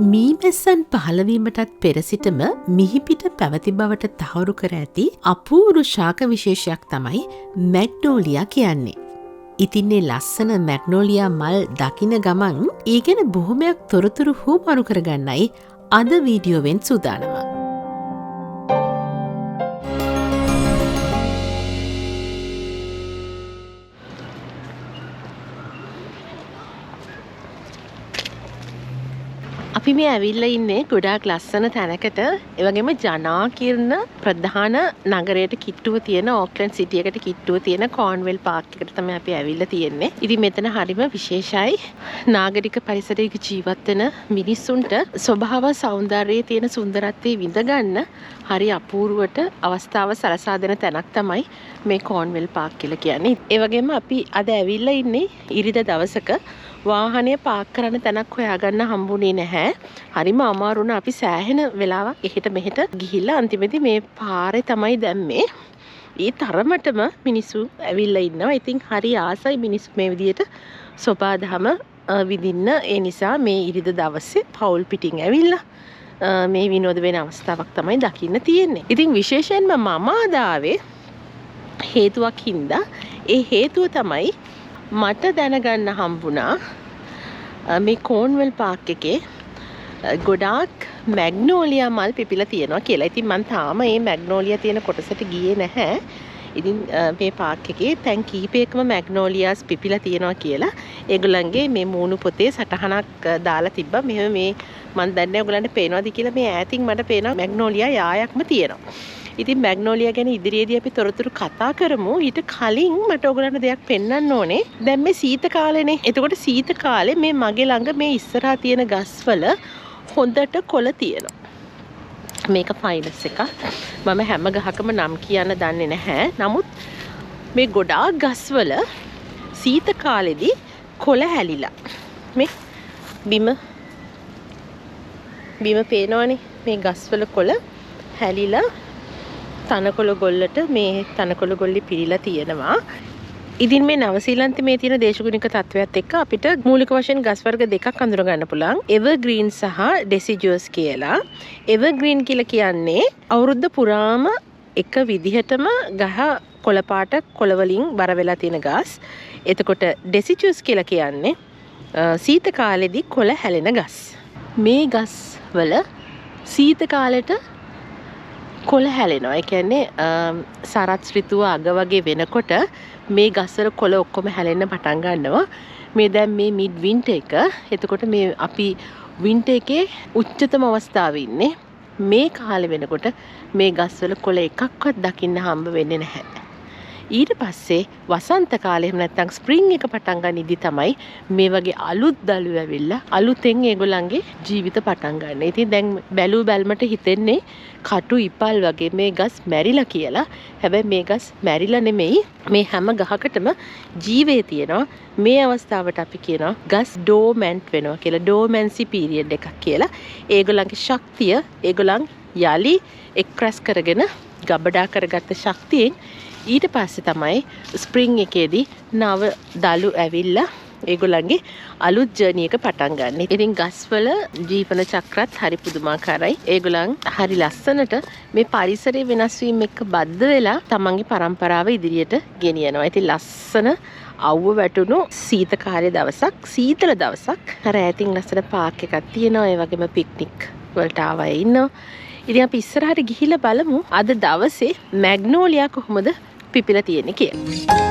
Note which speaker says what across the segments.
Speaker 1: මීමැස්සන් පහළවීමටත් පෙර සිටම මිහිපිට පැවති බවට තහවුරු කර ඇති අපූරු ශාක විශේෂයක් තමයි මැග්නෝලියා කියන්නේ. ඉතින් මේ ලස්සන මැග්නෝලියා මල් දකින ගමන් ඒ ගැන බොහොමයක් තොරතුරු හුවමාරු කරගන්නයි අද වීඩියෝවෙන් සූදානම. අපි මේ ඇවිල්ලා ඉන්නේ ගොඩාක් ලස්සන තැනකට, ඒ වගේම ජනාකීර්ණ ප්‍රධාන නගරයට කිට්ටුව තියෙන ඕක්ලන්ඩ් සිටි එකට කිට්ටුව තියෙන කෝන්වෙල් පාර්ක් එකට තමයි අපි ඇවිල්ලා තියෙන්නේ. ඉතින් මෙතන හරිම විශේෂයි. නාගරික පරිසරයක ජීවත් වෙන මිනිස්සුන්ට ස්වභාව සෞන්දර්යයේ තියෙන සුන්දරත්වය විඳ ගන්න හරි අපූර්වට අවස්ථාව සලසා දෙන තැනක් තමයි මේ කෝන්වෙල් පාර්ක් කියලා කියන්නේ. ඒ වගේම අපි අද ඇවිල්ලා ඉන්නේ ඉරිදා දවසක. වාහනය පාක් කරන්න තැනක් හොයාගන්න හම්බුනේ නැහැ. හරිම අමාරු වුණා. අපි සෑහෙන වෙලාවක් එහෙට මෙහෙට ගිහිල්ලා අන්තිමේදී මේ පාරේ තමයි දැම්මේ. ඒ තරමටම මිනිස්සු ඇවිල්ලා ඉන්නවා. ඉතින් හරි ආසයි මිනිස්සු මේ විදියට සෝපාදහම විඳින්න. ඒ නිසා මේ ඉරිදා දවසේ පවුල් පිටින් ඇවිල්ලා මේ විනෝද වෙන අවස්ථාවක් තමයි දකින්න තියෙන්නේ. ඉතින් විශේෂයෙන්ම මම අද ආවේ හේතුවක් හින්දා. ඒ හේතුව තමයි මට දැනගන්න හම්බුණා මේ කෝන්වෙල් පාර්ක් එකේ ගොඩාක් මැග්නෝලියා මල් පිපිලා තියෙනවා කියලා. ඉතින් මං තාම මේ මැග්නෝලියා තියෙන කොටසට ගියේ නැහැ. ඉතින් මේ පාර්ක් එකේ තැන් කිහිපයකම මැග්නෝලියාස් පිපිලා තියෙනවා කියලා ඒගොල්ලන්ගේ මේ මූණු පොතේ සටහනක් දාලා තිබ්බා. මෙහෙම මේ මං දන්නේ නැහැ ඔයගොල්ලන්ට පේනවද කියලා, මේ ඈතින් මට පේනවා මැග්නෝලියා යායක්ම තියෙනවා. ඉතින් මැග්නෝලියා ගැන ඉදිරියේදී අපි තොරතුරු කතා කරමු. ඊට කලින් මට ඔයගොල්ලන්ට දෙයක් පෙන්වන්න ඕනේ. දැන් මේ සීත කාලේනේ. එතකොට සීත කාලේ මේ මගේ ළඟ මේ ඉස්සරහා තියෙන ගස්වල හොඳට කොළ තියෙනවා. මේක ෆයිනස් එකක්. මම හැම ගහකම නම් කියන්න දන්නේ නැහැ. නමුත් මේ ගොඩාක් ගස්වල සීත කාලෙදී කොළ හැලිලා. මේ බිම පේනවනේ. මේ ගස්වල කොළ හැලිලා තනකොළ ගොල්ලට මේ තනකොළ ගොල්ලි පිරීලා තියෙනවා. ඉතින් මේ නවසීලන්තේ මේ තියෙන දේශගුණික තත්ත්වයත් එක්ක අපිට මූලික වශයෙන් ගස් වර්ග දෙකක් අඳුර ගන්න පුළුවන්. එවර්ග්‍රීන් සහ ඩෙසිජුවස් කියලා. එවර්ග්‍රීන් කියලා කියන්නේ අවුරුද්ද පුරාම එක විදිහටම ගහ කොළ පාට කොළ වලින් බර වෙලා තියෙන ගස්. එතකොට ඩෙසිජුවස් කියලා කියන්නේ සීත කාලෙදී කොළ හැලෙන ගස්. මේ ගස් වල සීත කාලෙට කොළ හැලෙනවා. ඒ කියන්නේ සරත් ඍතුව අග වගේ වෙනකොට මේ ගස්වල කොළ ඔක්කොම හැලෙන්න පටන් ගන්නවා. මේ දැන් මේ මිඩ් වින්ටර් එක. එතකොට මේ අපි වින්ටර් එකේ උච්චතම අවස්ථාවේ ඉන්නේ. මේ කාලේ වෙනකොට මේ ගස්වල කොළ එකක්වත් දකින්න හම්බ වෙන්නේ නැහැ. ඊට පස්සේ වසන්ත කාලේ එහෙම නැත්නම් ස්ප්‍රින්ග් එක පටන් ගනිද්දි තමයි මේ වගේ අලුත් දළු ඇවිල්ලා අලුතෙන් ඒගොල්ලන්ගේ ජීවිත පටන් ගන්න. ඉතින් දැන් බැලූ බැල්මට හිතෙන්නේ කටු ඉපල් වගේ මේ ගස් මැරිලා කියලා. හැබැයි මේ ගස් මැරිලා නෙමෙයි. මේ හැම ගහකටම ජීවය තියෙනවා. මේ අවස්ථාවට අපි කියනවා ගස් ඩෝමැන්ට් වෙනවා කියලා. ඩෝමැන්සි පීරියඩ් එකක් කියලා. ඒගොල්ලන්ගේ ශක්තිය ඒගොල්ලන් යලි එක්රැස් කරගෙන ගබඩා කරගත්ත ශක්තියෙන් ඊට පස්සේ තමයි ස්ප්‍රින්ග් එකේදී නව දළු ඇවිල්ලා ඒගොල්ලන්ගේ අලුත් ජර්නි එක පටන් ගන්න. ඉතින් ගස්වල ජීවන චක්‍රත් හරි පුදුමාකාරයි. ඒගොල්ලන් හරි ලස්සනට මේ පරිසරය වෙනස් වීම එක්ක බද්ධ වෙලා තමන්ගේ පරම්පරාව ඉදිරියට ගෙනියනවා. ඉතින් ලස්සන අවුව වැටුණු සීත කාලේ දවසක්, සීතල දවසක්. අර ඈතින් ලස්සන පාර්ක් එකක් තියෙනවා. ඒ වගේම පික්නික් වලට ආව අය ඉන්නවා. ඉතින් අපි ඉස්සරහට ගිහිල්ලා බලමු අද දවසේ මැග්නෝලියා කොහොමද පිපිලා තියෙන්නේ කියලා.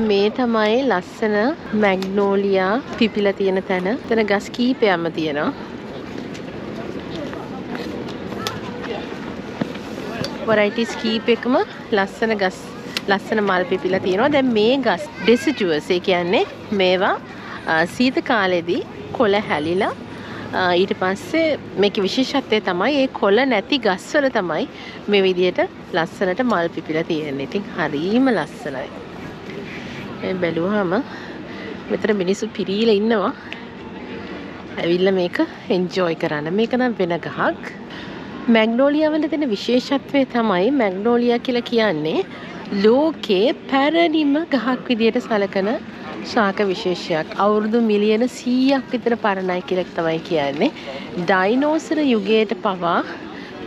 Speaker 1: මේ තමයි ලස්සන මැග්නෝලියා පිපිලා තියෙන තැන. එතන ගස් කීපයක්ම තියෙනවා. වරයිටිස් කීපයකම ලස්සන ගස්, ලස්සන මල් පිපිලා තියෙනවා. දැන් මේ ගස් ඩෙසිජුවස්, ඒ කියන්නේ මේවා සීත කාලෙදී කොළ හැලිලා ඊට පස්සේ මේකේ විශේෂත්වය තමයි ඒ කොළ නැති ගස්වල තමයි මේ විදිහට ලස්සනට මල් පිපිලා තියෙන්නේ. ඉතින් හරීම ලස්සනයි. මේ බැලුවාම මෙතන මිනිස්සු පිරීලා ඉන්නවා. ඇවිල්ලා මේක එන්ජොයි කරන්න. මේක නම් වෙන ගහක්. මැග්නෝලියා වල තියෙන විශේෂත්වය තමයි මැග්නෝලියා කියලා කියන්නේ ලෝකේ පැරණිම ගහක් විදියට සැලකෙන ශාක විශේෂයක්. අවුරුදු මිලියන 100ක් විතර පරණයි කියලා තමයි කියන්නේ. ඩයිනෝසර් යුගයට පවා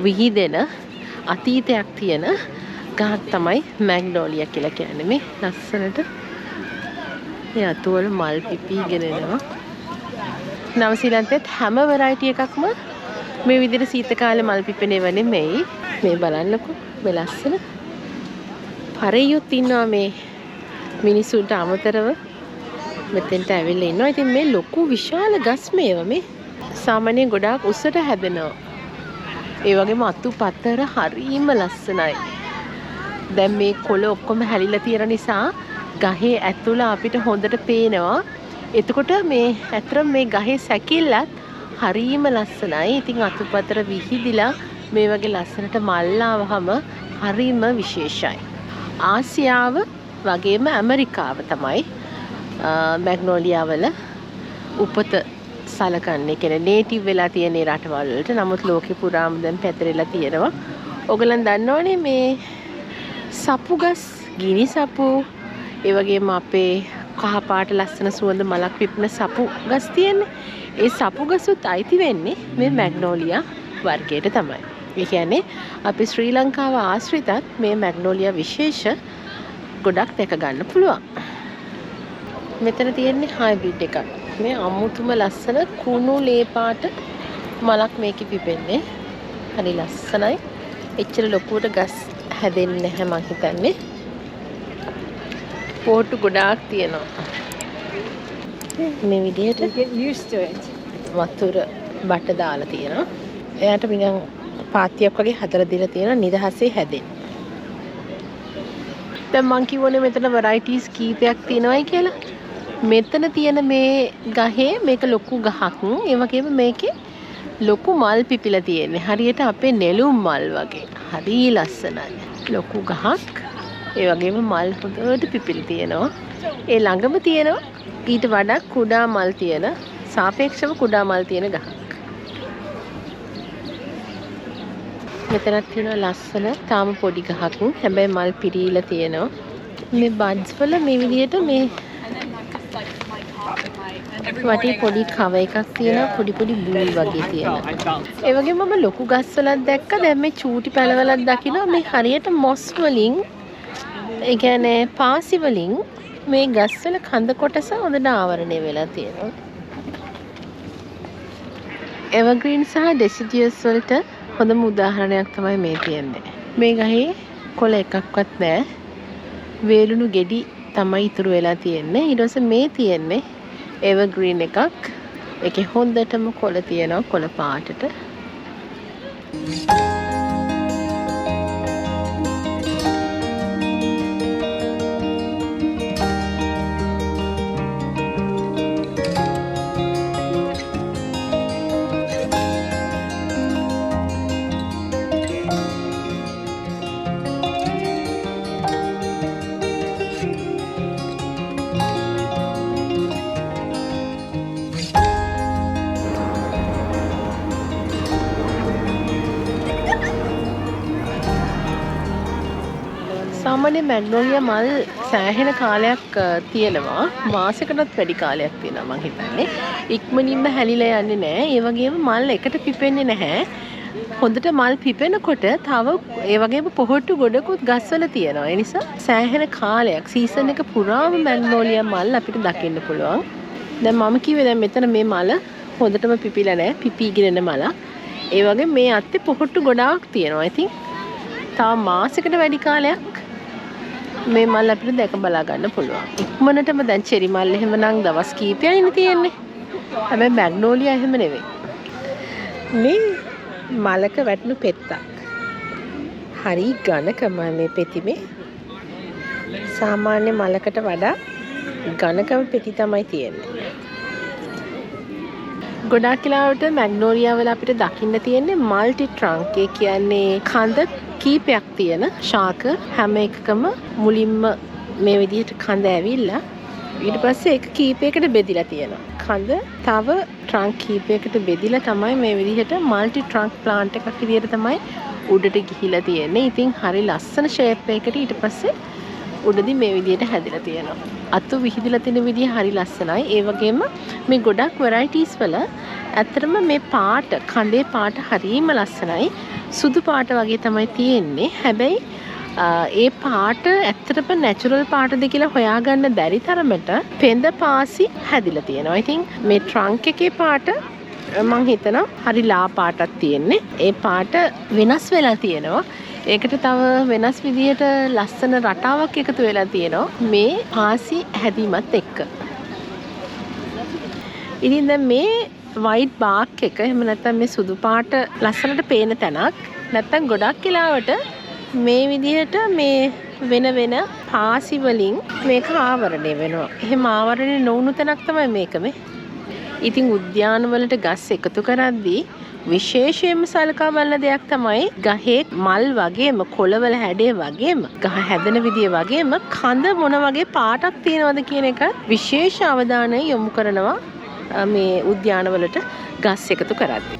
Speaker 1: විහිදෙන අතීතයක් තියෙන ගහක් තමයි මැග්නෝලියා කියලා කියන්නේ. මේ ලස්සනට මේ අතුවල මල් පිපීගෙන එනවා. නවසීලන්තෙත් හැම වෙරයිටි එකක්ම මේ විදිහට සීත කාලේ මල් පිපෙන ඒවා නෙමෙයි. මේ බලන්නකෝ මේ ලස්සන පරෙයියොත් ඉන්නවා මේ මිනිසුන්ට අමතරව මෙතෙන්ට ඇවිල්ලා ඉන්නවා. ඉතින් මේ ලොකු විශාල ගස් මේවා මේ සාමාන්‍යයෙන් ගොඩාක් උසට හැදෙනවා. ඒ වගේම අතු පතර හරීම ලස්සනයි. දැන් මේ කොළ ඔක්කොම හැලිලා තියෙන නිසා ගහේ ඇතුළ අපිට හොඳට පේනවා. එතකොට මේ ඇත්තටම මේ ගහේ සැකිල්ලත් හරීම ලස්සනයි. ඉතින් අතුපතර විහිදිලා මේ වගේ ලස්සනට මල් ආවහම හරීම විශේෂයි. ආසියාව වගේම ඇමරිකාව තමයි මැග්නෝලියා වල උපත සලකන්නේ. කියන්නේ නේටිව් වෙලා තියෙන ඒ රටවල් වලට. නමුත් ලෝකෙ පුරාම දැන් පැතිරෙලා තියෙනවා. ඔයගොල්ලන් දන්නවනේ මේ සපු ගස්, ගිනි සපු, ඒ වගේම අපේ කහ පාට ලස්සන සුවඳ මලක් පිපෙන සපු ගස් තියෙන්නේ. ඒ සපු ගසුත් අයිති වෙන්නේ මේ මැග්නෝලියා වර්ගයට තමයි. ඒ කියන්නේ අපි ශ්‍රී ලංකාව ආශ්‍රිතත් මේ මැග්නෝලියා විශේෂ ගොඩක් දැක ගන්න පුළුවන්. මෙතන තියෙන්නේ හයිබ්‍රිඩ් එකක්. මේ අමුතුම ලස්සන කුණු ලේ පාට මලක් මේකේ පිපෙන්නේ. හරි ලස්සනයි. එච්චර ලොකුවට ගස් හැදෙන්නේ නැහැ මං හිතන්නේ. පොට්ටු ගොඩාක් තියෙනවා. මේ විදිහට
Speaker 2: Get used to it.
Speaker 1: වතුර බට දාලා තියෙනවා. එයාට නිකන් පාතියක් වගේ හදලා දීලා තියෙනවා නිදහසේ හැදෙන්න. දැන් මං කිව්වනේ මෙතන වැරයිටිස් කීපයක් තියෙනවයි කියලා. මෙතන තියෙන මේ ගහේ මේක ලොකු ගහක්. ඒ වගේම මේකේ ලොකු මල් පිපිලා තියෙන්නේ. හරියට අපේ නෙළුම් මල් වගේ. හරි ලස්සනයි. ලොකු ගහක්. ඒ වගේම මල් හොඳට පිපිලා තියෙනවා. ඒ ළඟම තියෙනවා ඊට වඩා කුඩා මල් තියෙන, සාපේක්ෂව කුඩා මල් තියෙන ගහක්. මෙතනත් තියෙනවා ලස්සන තාම පොඩි ගහක්. හැබැයි මල් පිරීලා තියෙනවා. මේ බඩ්ස් වල මේ විදිහට මේ වටේ පොඩි කව එකක් තියෙනවා, පොඩි පොඩි බූල් වගේ තියෙනවා. ඒ වගේම මම ලොකු ගස් වලත් දැක්කා. දැන් මේ චූටි පැලවලත් දකිනවා. මේ හරියට මොස් වලින්, ඒ කියන්නේ පාසි වලින් මේ ගස්වල කඳ කොටස හොඳට ආවරණය වෙලා තියෙනවා. එවර්ග්‍රීන් සහ ඩෙසිඩියස් වලට හොඳම උදාහරණයක් තමයි මේ තියෙන්නේ. මේ ගහේ කොළ එකක්වත් නෑ. වේලුණු ගෙඩි තමයි ඉතුරු වෙලා තියෙන්නේ. ඊට පස්සේ මේ තියෙන්නේ එවර්ග්‍රීන් එකක්. ඒකේ හොඳටම කොළ තියෙනවා, කොළ පාටට. සාමාන්‍ය මැග්නෝලියා මල් සෑහෙන කාලයක් තියෙනවා. මාසෙකටත් වැඩි කාලයක් තියෙනවා මං හිතන්නේ. ඉක්මනින්ම හැලිලා යන්නේ නෑ. ඒ වගේම මල් එකට පිපෙන්නේ නැහැ. හොඳට මල් පිපෙනකොට තව ඒ වගේම පොහොට්ටු ගොඩකුත් ගස්වල තියෙනවා. ඒ නිසා සෑහෙන කාලයක් සීසන් එක පුරාම මැග්නෝලියා මල් අපිට දකින්න පුළුවන්. දැන් මම කිව්වේ දැන් මෙතන මේ මල හොඳටම පිපිලා නෑ. පිපීගෙන එන මලක්. ඒ වගේම මේ අත්තේ පොහොට්ටු ගොඩාක් තියෙනවා. ඉතින් තව මාසෙකට වැඩි කාලයක් මේ මල් අපිට දැක බලා ගන්න පුළුවන්. ඉක්මනටම දැන් චෙරි මල් එහෙම නම් දවස් කීපයයිනේ තියෙන්නේ. හැබැයි මැග්නෝලියා එහෙම නෙවෙයි. මේ මලක වැටුණු පෙත්තක්. හරි ඝනකම මේ පෙතිමේ. සාමාන්‍ය මලකට වඩා ඝනකම පෙති තමයි තියෙන්නේ. ගොඩාක් වෙලාවට මැග්නෝලියා වල අපිට දකින්න තියෙන්නේ මල්ටි ට්‍රංක්. ඒ කියන්නේ කඳ කීපයක් තියෙන ශාක හැම එකකම මුලින්ම මේ විදිහට කඳ ඇවිල්ලා ඊට පස්සේ ඒක කීපයකට බෙදිලා තියෙනවා. කඳ තව ට්‍රංක් කීපයකට බෙදිලා තමයි මේ විදිහට මල්ටි ට්‍රංක් ප්ලාන්ට් එකක් විදිහට තමයි උඩට ගිහිලා තියෙන්නේ. ඉතින් හරි ලස්සන ෂේප් එකකට ඊට පස්සේ උඩදී මේ විදිහට හැදිලා තියෙනවා. අතු විහිදලා තියෙන විදිය හරි ලස්සනයි. ඒ වගේම මේ ගොඩක් වැරයිටිස් වල ඇත්තටම මේ පාට, කඳේ පාට හරිම ලස්සනයි. සුදු පාට වගේ තමයි තියෙන්නේ. හැබැයි ඒ පාට ඇත්තටම නැචරල් පාටද කියලා හොයාගන්න බැරි තරමට පෙඳ පාසි හැදිලා තියෙනවා. ඉතින් මේ ට්‍රංක් එකේ පාට මං හිතනවා හරි ලා පාටක් තියෙන්නේ. ඒ පාට වෙනස් වෙලා තියෙනවා. ඒකට තව වෙනස් විදියට ලස්සන රටාවක් එකතු වෙලා තියෙනවා මේ පාසි හැදීමත් එක්ක. ඉතින් දැන් මේ වයිට් බාක් එක එහෙම නැත්නම් මේ සුදු පාට ලස්සනට පේන තැනක්. නැත්නම් ගොඩක් වෙලාවට මේ විදිහට මේ වෙන වෙන පාසි වලින් මේක ආවරණය වෙනවා. එහෙම ආවරණය නොවුණු තැනක් තමයි මේක මේ. ඉතින් උද්‍යානවලට ගස් එකතු කරද්දී විශේෂයෙන්ම සලකා බලන දෙයක් තමයි ගහේ මල් වගේම කොළවල හැඩය වගේම ගහ හැදෙන විදිය වගේම කඳ මොන වගේ පාටක් තියෙනවද කියන එක විශේෂ අවධානය යොමු කරනවා මේ උද්‍යානවලට ගස් එකතු කරද්දී.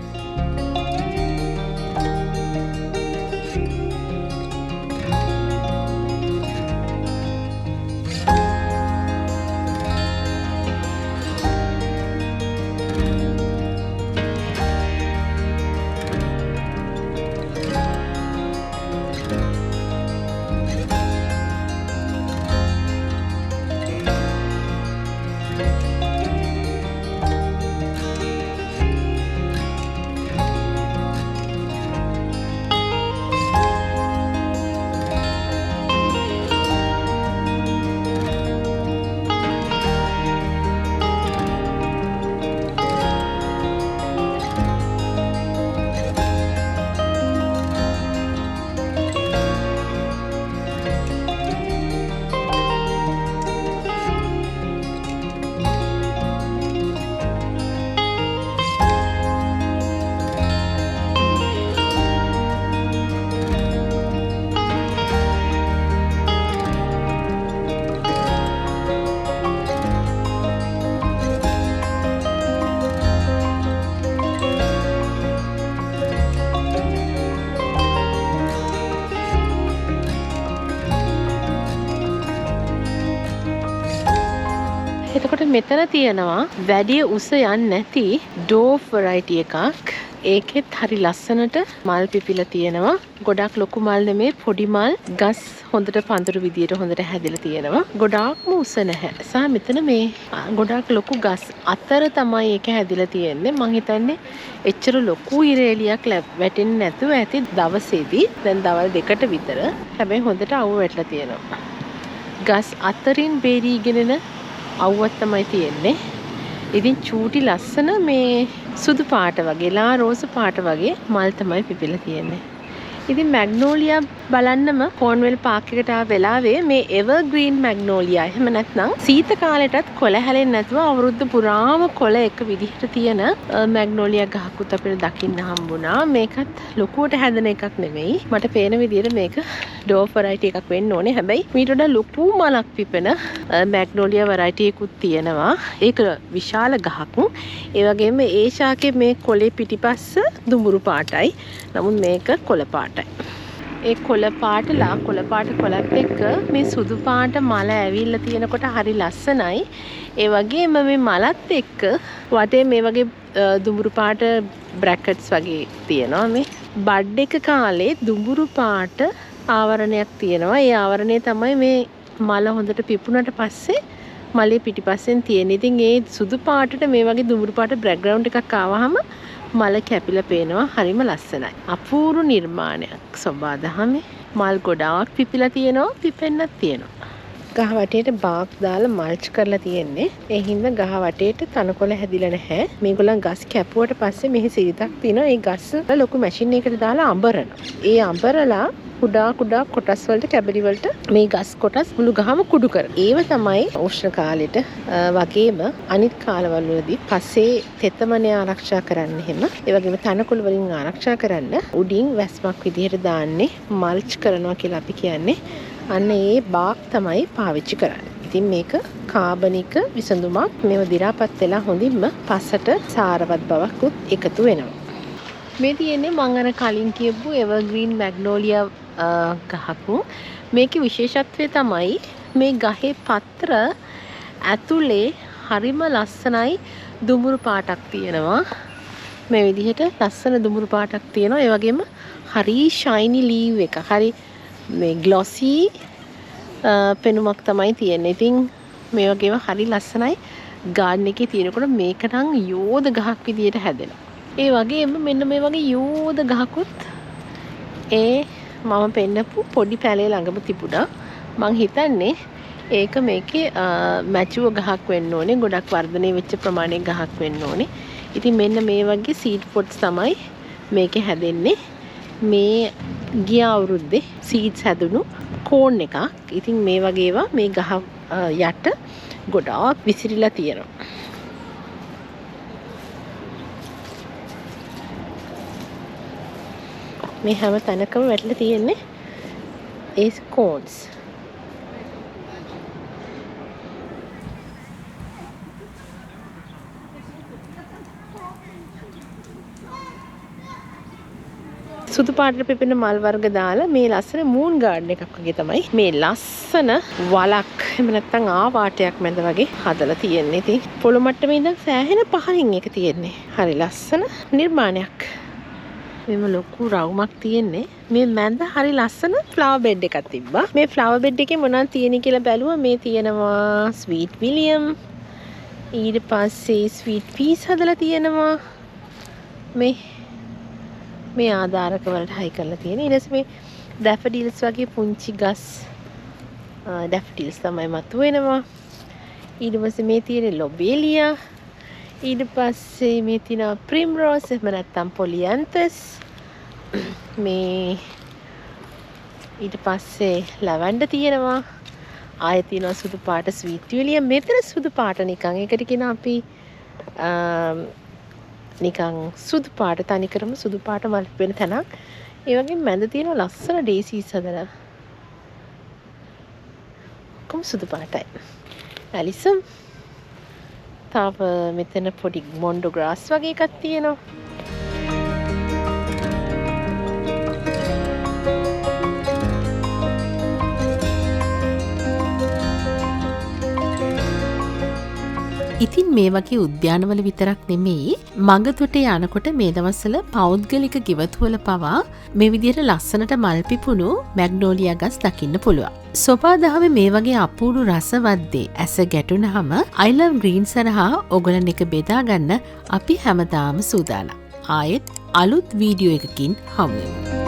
Speaker 1: එතකොට මෙතන තියෙනවා වැඩි උස යන්නේ නැති ඩෝෆ් වෙරයිටි එකක්. ඒකෙත් හරි ලස්සනට මල් පිපිලා තියෙනවා. ගොඩක් ලොකු මල් නෙමේ, පොඩි මල්. ගස් හොඳට පඳුරු විදියට හොඳට හැදිලා තියෙනවා. ගොඩාක්ම උස නැහැ. සහ මෙතන මේ ගොඩාක් ලොකු ගස් අතර තමයි ඒක හැදිලා තියෙන්නේ. මං හිතන්නේ එච්චර ලොකු ඉර එළියක් වැටෙන්නේ නැතුව ඇති දවසේදී. දැන් දවල් දෙකට විතර. හැබැයි හොඳට අවුව වැටලා තියෙනවා. ගස් අතරින් බේරීගෙන එන අවුවක් තමයි තියෙන්නේ. ඉතින් චූටි ලස්සන මේ සුදු පාට වගේ, ලා රෝස පාට වගේ මල් තමයි පිපිලා තියෙන්නේ. ඉතින් මැග්නෝලියා බලන්නම කෝන්වෙල් පාක් එකට ආව වෙලාවේ මේ එවර්ග්‍රීන් මැග්නෝලියා එහෙම නැත්නම් සීත කාලෙටත් කොළ හැලෙන්නේ නැතුව අවුරුද්ද පුරාම කොළ එක විදිහට තියෙන මැග්නෝලියා ගහකුත් අපිට දකින්න හම්බුණා. මේකත් ලොකුවට හැදෙන එකක් නෙමෙයි. මට පේන විදිහට මේක ඩෝෆ් වෙරයිටි එකක් වෙන්න ඕනේ. හැබැයි මීට වඩා ලොකු මලක් පිපෙන මැග්නෝලියා වෙරයිටි එකකුත් තියෙනවා. ඒක විශාල ගහක්. ඒ වගේම ඒ ශාකේ මේ කොළේ පිටිපස්ස දුඹුරු පාටයි. නමුත් මේක කොළ පාටයි. ඒ කොළ පාට ලා කොළ පාට කොළත් එක්ක මේ සුදු පාට මල ඇවිල්ලා තියෙනකොට හරි ලස්සනයි. ඒ වගේම මේ මලත් එක්ක වටේ මේ වගේ දුඹුරු පාට බ්‍රැකට්ස් වගේ තියෙනවා. මේ බඩ් එක කාලේ දුඹුරු පාට ආවරණයක් තියෙනවා. ඒ ආවරණය තමයි මේ මල හොඳට පිපුණට පස්සේ මලේ පිටිපස්සෙන් තියෙන. ඉතින් ඒ සුදු පාටට මේ වගේ දුඹුරු පාට බෑග්ග්‍රවුන්ඩ් එකක් ආවහම මල කැපිලා පේනවා. හරිම ලස්සනයි. අපූර්ව නිර්මාණයක් සොබාදහමේ. මල් ගොඩාක් පිපිලා තියෙනවා, පිපෙන්නත් තියෙනවා. ගහ වටේට බාක් දාලා මල්ච් කරලා තියෙන්නේ. ඒ හින්දා ගහ වටේට තනකොළ හැදිලා නැහැ. මේගොල්ලන් ගස් කැපුවට පස්සේ මෙහි සිරිතක් තියෙනවා. ඒ ගස් ලොකු මැෂින් එකකට දාලා අඹරනවා. ඒ අඹරලා කුඩා කුඩා කොටස් වලට කැබලි වලට මේ ගස් කොටස් මුළු ගහම කුඩු කරනවා. ඒව තමයි උෂ්ණ කාලෙට වගේම අනිත් කාලවල වලදී පස්සේ තෙතමනය ආරක්ෂා කරන්න එහෙම, ඒ වගේම තනකොළ වලින් ආරක්ෂා කරන්න උඩින් වැස්මක් විදිහට දාන්නේ මල්ච් කරනවා කියලා අපි කියන්නේ. අන්න ඒ බාක් තමයි පාවිච්චි කරන්නේ. ඉතින් මේක කාබනික විසඳුමක්. මේව දි รา පත් වෙලා හොඳින්ම පසට සාරවත් බවකුත් එකතු වෙනවා. මේ තියෙන්නේ මං අර කලින් කියපු එවර්ග්‍රීන් මැග්නෝලියා ගහක්. මේකේ විශේෂත්වය තමයි මේ ගහේ පත්‍ර ඇතුලේ හරිම ලස්සනයි දුඹුරු පාටක් තියෙනවා. මේ විදිහට ලස්සන දුඹුරු පාටක් තියෙනවා. ඒ වගේම හරි ෂයිනි ලීව් එක. හරි මේ ග්ලොසි පෙනුමක් තමයි තියෙන්නේ. ඉතින් මේ වගේම හරි ලස්සනයි ගාඩන් එකේ තියෙනකොට මේක නම් යෝධ ගහක් විදියට හැදෙනවා. ඒ වගේම මෙන්න මේ වගේ යෝධ ගහකුත් ඒ මම පෙන්නපු පොඩි පැලේ ළඟම තිබුණා. මං හිතන්නේ ඒක මේකේ මැචුවර් ගහක් වෙන්න ඕනේ, ගොඩක් වර්ධනය වෙච්ච ප්‍රමාණයේ ගහක් වෙන්න ඕනේ. ඉතින් මෙන්න මේ වගේ සීඩ් පොට්ස් තමයි මේකේ හැදෙන්නේ. මේ ගිය අවුරුද්දේ සීඩ්ස් හැදුණු කෝන් එකක්. ඉතින් මේ වගේ ඒවා මේ ගහ යට ගොඩාක් විසිරිලා තියෙනවා. මේ හැම තැනකම වැටිලා තියෙන්නේ ඒ කෝන්ස්. සුදු පාටට පිපෙන මල් වර්ග දාලා මේ ලස්සන මූන් ගාඩන් එකක් වගේ තමයි මේ ලස්සන වලක් එහෙම නැත්නම් ආවාටයක් මැද වගේ හදලා තියෙන්නේ. ඉතින් පොළො මට්ටමේ ඉඳන් සෑහෙන පහළින් එක තියෙන්නේ. හරි ලස්සන නිර්මාණයක්. මෙම ලොකු රවුමක් තියෙන්නේ. මේ මැද හරි ලස්සන ෆ්ලවර් බෙඩ් එකක් තිබ්බා. මේ ෆ්ලවර් බෙඩ් එකේ මොනවද තියෙන්නේ කියලා බැලුවා. මේ තියෙනවා ස්වීට් විලියම්, ඊට පස්සේ ස්වීට් පීස් හදලා තියෙනවා. මේ ආධාරක වලට හයි කරලා තියෙන. ඊට පස්සේ මේ ඩැෆඩිල්ස් වගේ පුංචි ගස්, ඩැෆඩිල්ස් තමයි මතුවෙනවා. ඊට පස්සේ මේ තියෙන ලොබේලියා, ඊට පස්සේ මේ තියෙනවා ප්‍රිම්රෝස් එහෙම නැත්නම් පොලියන්තස්, මේ ඊට පස්සේ ලැවැන්ඩර් තියෙනවා. ආයෙ තියෙනවා සුදු පාට ස්වීට් විලියම්. මෙතන සුදු පාට නිකන් ඒකට කියනවා අපි නිකන් සුදු පාට, තනිකරම සුදු පාට මල් වෙන තැනක්. ඒ වගේම මැද තියෙන ලස්සන ඩේසීස් හදලා ඔක්කොම සුදු පාටයි. ඇලිසම් තව මෙතන පොඩි මොන්ඩෝ ග්‍රාස් වගේ එකක් තියෙනවා.
Speaker 2: ඉතින් මේ වගේ උද්‍යානවල විතරක් නෙමෙයි, මඟ තොටේ යනකොට මේ දවස්වල පෞද්ගලික ගෙවතුවල පවා මේ විදිහට ලස්සනට මල් පිපුණු මැග්නෝලියා ගස් දකින්න පුළුවන්. සෝපාදහමේ මේ වගේ අපූර්ව රසවත් දේ ඇස ගැටුනහම I love green සරහා ඔයගොල්ලන් එක බෙදා ගන්න අපි හැමදාම සූදානම්. ආයෙත් අලුත් වීඩියෝ එකකින් හමු වෙමු.